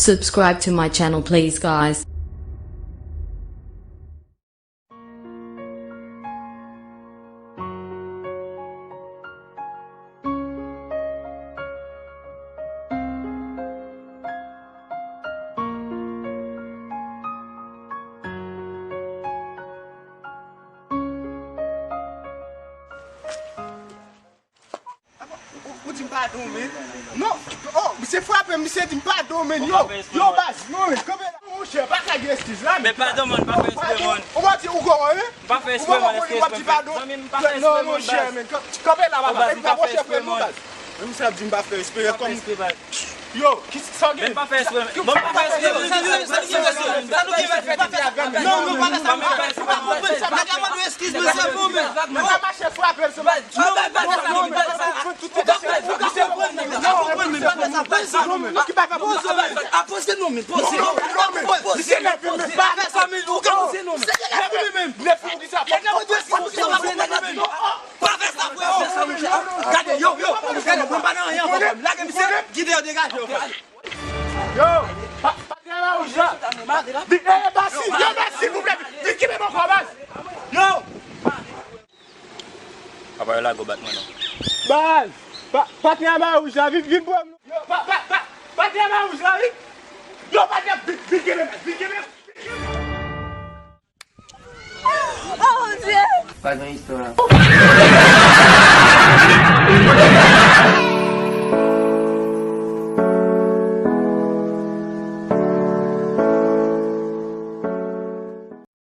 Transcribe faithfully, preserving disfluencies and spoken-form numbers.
Subscribe to my channel, please, guys. Ou, ou, ou di m padon, men. Non, oh, misye frape m, misye di m padon, men. Yo, yo, baz, non, men, kanpe la. Monchè, pa ka gen eskiz la, men. Men padon, man, m pa fè espre, man. Ou pa di, ou konprann, men? M pa fè espre, man, eskize, man. Ou konprann, w ap di padon. Zanmi m, m pa fè espre, man, baz. Non, monchè, men, kan-, kanpe la, papa. M pa fè espre, non, baz. Menm sa di m pa fè espre, kòm. Yo, ki sa w gen? Men m pa fè espre. Bon, m pa fè espre. Sa nou gen, sa nou gen, sa nou gen, sa nou gen avè m? Non, non, pa nan sa, pa nan sa. Nèg la mande eskiz, mesye, bon, men. Nèg la mache frape l, se pa. Non, non, non, non, non, ki pa ka poze, a poze non, men poze. Non, non, men, misye nève, men pa nan sa, men ou ka poze non, men. Nève, men, nève, ou ki sa? Nèg la mande eskiz, ou ki sa, pa fè nèg la di. Pa fè sa, frè, pa fè sa, monchè. Gade, yo, yo, gade, mwen pa nan anyen ankò, frè m. Lage misye, kite yo degaje yo, frè. Yo, pa, pa travay ou jan. Di, eh, baz, yo, baz, silvouplè, vin kenbe m ankò, baz. Yo! Apa yo lage w bat mwen non. Baz, pa, pa travay ou jan, vin, vin pran m. Yo, pa, pa, pa, pa travay ou jan, vin. Yo, pa travay, vin, vin kenbe m, vin kenbe m. Oh, mon Dieu! Pa gen istwa la.